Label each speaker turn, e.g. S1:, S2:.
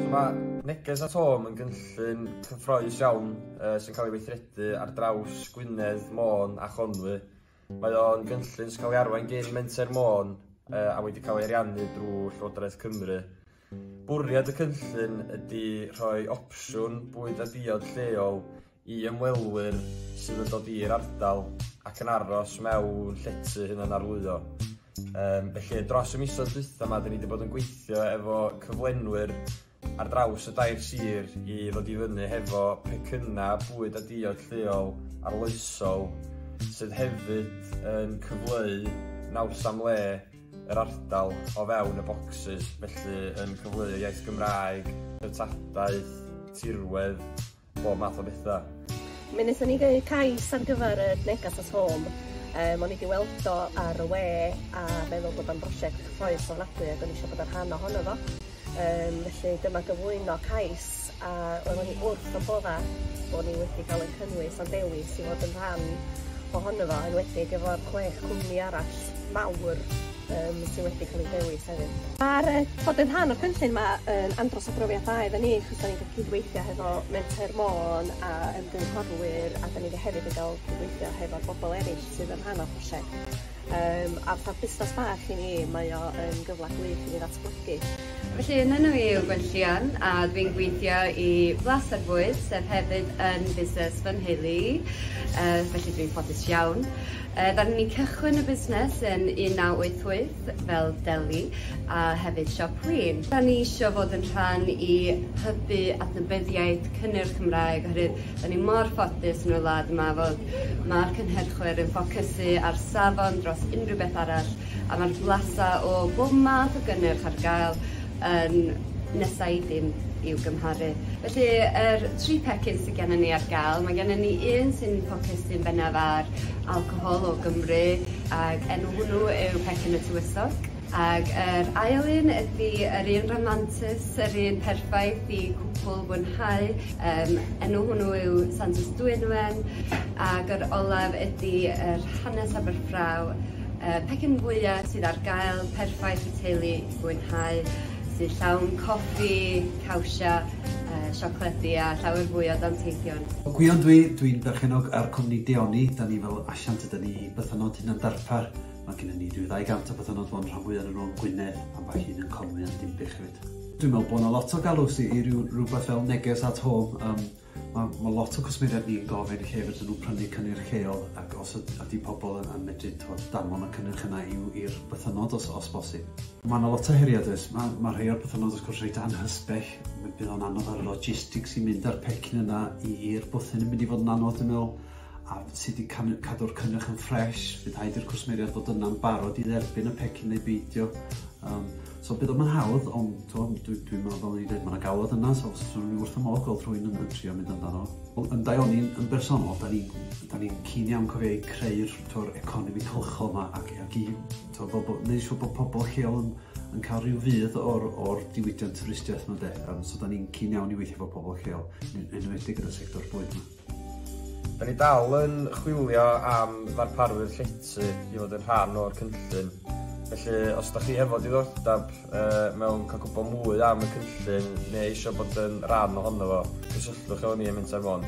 S1: Mae Neges at Home yn gynllun cyffrous iawn sy'n cael ei weithredu ar draws Gwynedd, Môn a Chonwy. Mae o'n gynllun sy'n cael ei arwain gan Menter Môn a wedi cael ei ariannu drwy Llywodraeth Cymru. Bwriad y cynllun ydy rhoi opsiwn bwyd a diod lleol i ymwelwyr sydd yn dod i'r ardal ac yn aros mewn llety hunanarlwyo. Felly dros y misoedd dwytha 'ma, 'dan ni 'di bod yn gweithio efo cyflenwyr ar draws y dair sir i ddod i fyny hefo pecynna bwyd a diod lleol arloesol sydd hefyd yn cyfleu naws am le yr ardal o fewn y bocsys, felly yn cyfleu iaith Gymraeg, treftadaeth, tirwedd, bob math o bethau.
S2: Mi wnaethon ni greu cais ar gyfer y Neges at Home. O'n i 'di weld o ar y we a meddwl bod o'n brosiect cyffrous ofnadwy ac o'n i eisiau bod yn rhan ohono fo. Felly dyma gyflwyno cais a oeddwn i wrth fy bodda bod ni wedi cael ein cynnwys a'n dewis i fod yn rhan ohono fo, enwedig efo'r 6 cwmni arall mawr sydd wedi cael eu dewis hefyd. Mae'r bod yn rhan o'r cynllun yma yn andros o brofiad da iddyn ni, achos da ni'n cael cydweithio hefo Menter Môn a ymgynghorwyr, a da ni hefyd yn cael cydweithio hefo'r bobl eraill sydd yn rhan o'r prosiect. A fatha busnes bach i ni, mae o yn gyfle gwych i ni ddatblygu.
S3: Felly, yn enw i yw Gwenllian a dwi'n gweithio i Blas ar Fwyd, sef hefyd yn busnes fy nheulu i, felly dwi'n ffodus iawn. Ddaru ni cychwyn y busnes yn 1988 fel deli a hefyd siop win. Da ni isio fod yn rhan i hybu adnabyddiaeth cynnyrch Cymraeg oherwydd da ni mor ffodus yn y wlad yma fod mae'r cynhyrchwyr yn ffocysu ar safon dros unrhyw beth arall a mae'r blasau o bob math o gynnyrch ar gael yn nesau i dim i'w gymharu. Felly, yr 3 pecyn sydd gennym ni ar gael, mae gennym ni un sy'n ffocysu'n bennaf ar alcohol o Gymru, ac enw hwnnw yw Pecyn y Tywysog. Ac yr ail un ydy yr un rhamantus, yr un perffaith i cwpl fwynhau. Enw hwnnw yw Santes Dwynwen, ac yr olaf ydy yr Hanes Aberffraw, pecyn fwyaf sydd ar gael, perffaith i teulu fwynhau, sydd llawn coffi, cawsia, siocledi a llawer fwy o danteithion.
S4: Gwion dwi, dwi'n berchennog ar cwmni Deoni. Da ni fel asiant yda ni bythynnod hunan darpar. Mae gennym ni rhyw 200 o bythynnod fo'n rhan fwyaf yn nhw yn Gwynedd, ambell un yn Conwy a'n Dinbych hefyd. Dwi'n meddwl bod yna lot o galw sy i ryw rhywbeth fel Neges at Home. Mae lot o cwsmeriaid ni'n gofyn lle fedrwn nhw prynu cynnyrch lleol ac os ydy pobl yn medru danfon y cynnyrch yna i'r bythynnod os bosib. Mae yna lot o heriau does. Mae rhai o'r bythynnod wrth gwrs reit anghysbell. Bydd o'n anodd ar y logistics i mynd â'r pecyn yna i'r bwthyn yn mynd i fod yn anodd, dwi'n meddwl. A sut i cadw'r cynnyrch yn ffres, fydd rhaid i'r cwsmeriaid fod yna'n barod i dderbyn y pecyn neu beidio. So bydd o'm yn hawdd, ond dwi'n meddwl fel o'n i'n dweud, mae yna galwad yna, so swn i wrth y modd gweld rhywun yn trio mynd amdano. Yn Daioni yn bersonol, da ni'n keen iawn cofio i creu'r economi cylchol yma ac i fel bod, neud siŵr bod pobl lleol yn cael rhyw fudd o'r diwydiant twristiaeth yma de. So da ni'n keen iawn i weithio efo pobl lleol, yn enwedig yn y sector bwyd yma.
S1: Da ni dal yn chwilio am ddarparwyr llety i fod yn rhan o'r cynllun. Felly, os da chi hefo diddordeb mewn cael gwybod mwy am y cynllun neu eisiau bod yn rhan ohono fo, cysylltwch efo ni ym Menter Môn.